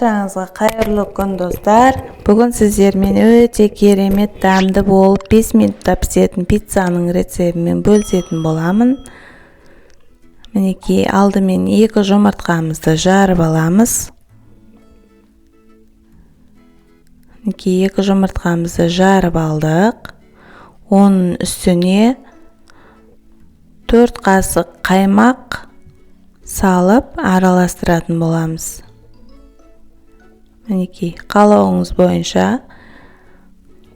Баршаңызға қайырлы күн, достар! Бүгін сіздермен өте керемет дәмді болып 5 минутта пісетін пиццаның рецептімен бөлісетін боламын. Мінекей, алдымен 2 жұмыртқамызды жарып аламыз. Мінекей, 2 жұмыртқамызды жарып алдық. Оның үстіне 4 қасық қаймақ салып араластыратын боламыз. Мінекей, қалауыңыз бойынша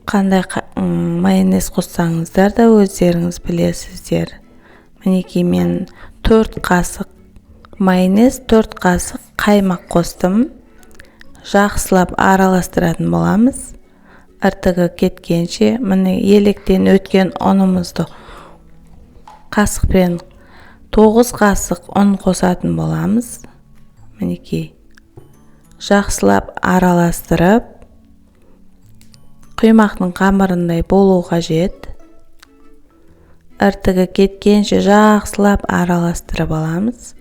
қандай майонез қоссаңыздар да өздеріңіз білесіздер. Мінекей, мен 4 қасық майонез, 4 қасық қаймақ қостым. Жақсылап араластыратын боламыз. Іртігі кеткенше, міне, електен өткен ұнымызды қасықпен 9 қасық ұн қосатын боламыз. Мінекей, жақсылап араластырып, құймақтың қамырындай болу қажет. Іртігі кеткенше жақсылап араластырып аламыз.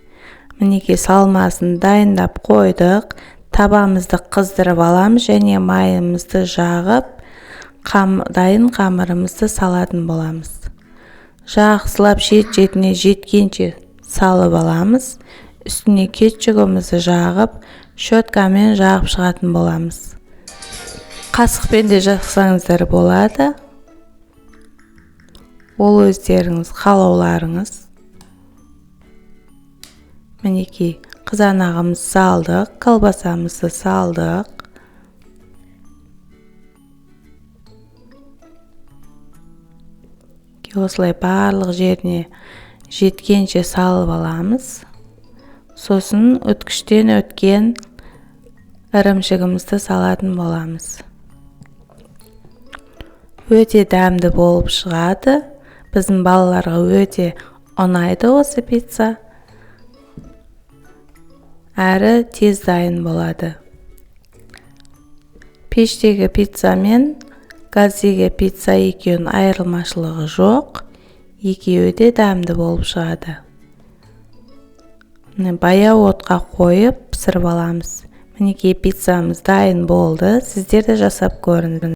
Мінекей, салмасын дайындап қойдық. Табамызды қыздырып аламыз және майымызды жағып, дайын қамырымызды салатын боламыз. Жақсылап шет-шетіне жеткенше салып аламыз. Үстіне кетчугімізді жағып, щеткамен жағып шығатын боламыз. Қасықпен де жақсаңыздар болады. Ол өздеріңіз қалауларыңыз. Мінекей, қызанағымызды салдық, колбасамызды салдық. Осылай барлық жеріне жеткенше салып аламыз. Сосын өткіштен өткен ірімшігімізді салатын боламыз. Өте дәмді болып шығады. Біздің балаларға өте ұнайды осы пицца. Әрі тез дайын болады. Пештегі пицца мен газдегі пицца екеуінің айырмашылығы жоқ. Екеуі де дәмді болып шығады. Міне, баяу отқа қойып пісіріп аламыз. Мінекей, пиццамыз дайын болды. Сіздер де жасап көріңіз.